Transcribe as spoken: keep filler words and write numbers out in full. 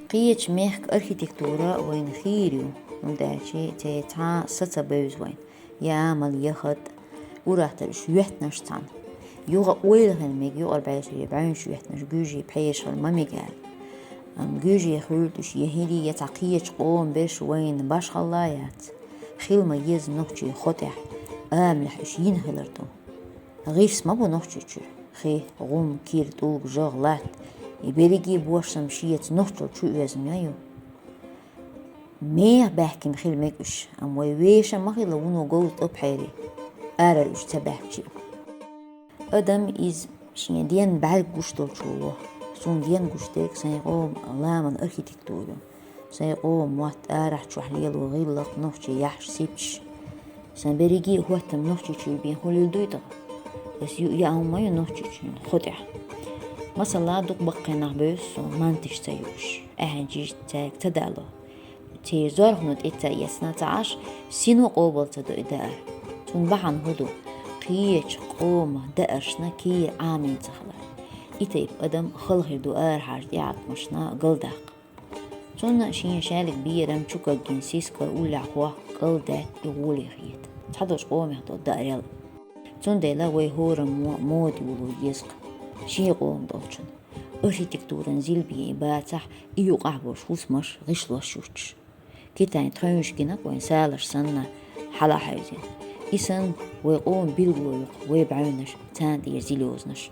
Кхечу мехкан архитектура вайна хийра ю, хӀунда аьлча церан цхьа а са ца бевза вайна. Я амал, я хатӀ, ур-аттар уьш йоьттинарш цхьаьна. Юха ойла хила мега юкъара бӀешерий бӀаьвнаш йоьттинарш, гуьжий, пхьераш хила ма мега аьлла. Амма гуьжий хуьлда уьш я хӀирий, я цхьа кхечу къоман берш вайна башхалла яц. Хила ма еза нохчийн хӀотӀехь, амалехь уьш йина хилар ду. ГӀирс ма бу Нохчийчуьра. Хи, гӀум, кира, тӀулг, жагӀ, латта, и берриге а бошсан шеца нохчалла чу оьзна ю. Меха баьхкина хила мега уьш, амма вай вешан ма хилла вуно говза тӀо пхьерий, арара уьш ца баьхкича а. Адам иза шен денна бӀаьрг гуш долчо во. Суна денна гуш дерг сайн къоман ламан архитектура ю. Сайн къоман мотт, арахь, чохь лело гӀиллакх, нохчийн яхьаш, сибаташ. Сан берриге а хӀоттам Нохчийчуьра бен хӀун луьйла дуй тӀаккха? Аса юа яа хӀума ю Нохчийчуьнан хӀотӀехь. Масала, дукха баккхий нах бевза суна манташ ца юуш, аьхьан чижа цаьрга ца дало. Церан зорхано тӀе ца эцна ца Ӏаш, сино къобал ца до и даар. Цунна бахьана хӀун ду? Кхечу къоман дааршна кийра Ӏамийна ца хилар. И тайпа адам хала хир ду арахьарчу тӀеӀаткъамашна галдаккха. Цунна шен шаьлиг берам чу кагйина сиска уллехь хӀокху кӀалдаьтта и гӀоле хета. Цхьадолчу къомех долу даарел. Цундела вай хӀораммо мода йоло еза-кх шен къоман долчунна. Архитектуран зил бен и бацахь, и юкъахь болуш хӀусамаш, гӀишлош юттуш. Китайн тхевнаш гина-кх вайн салаш санна хьала хьаьвзина. И санна, вай къоман билгало ю-кх вай бӀаьвнаш, царна тӀера зил йозанаш.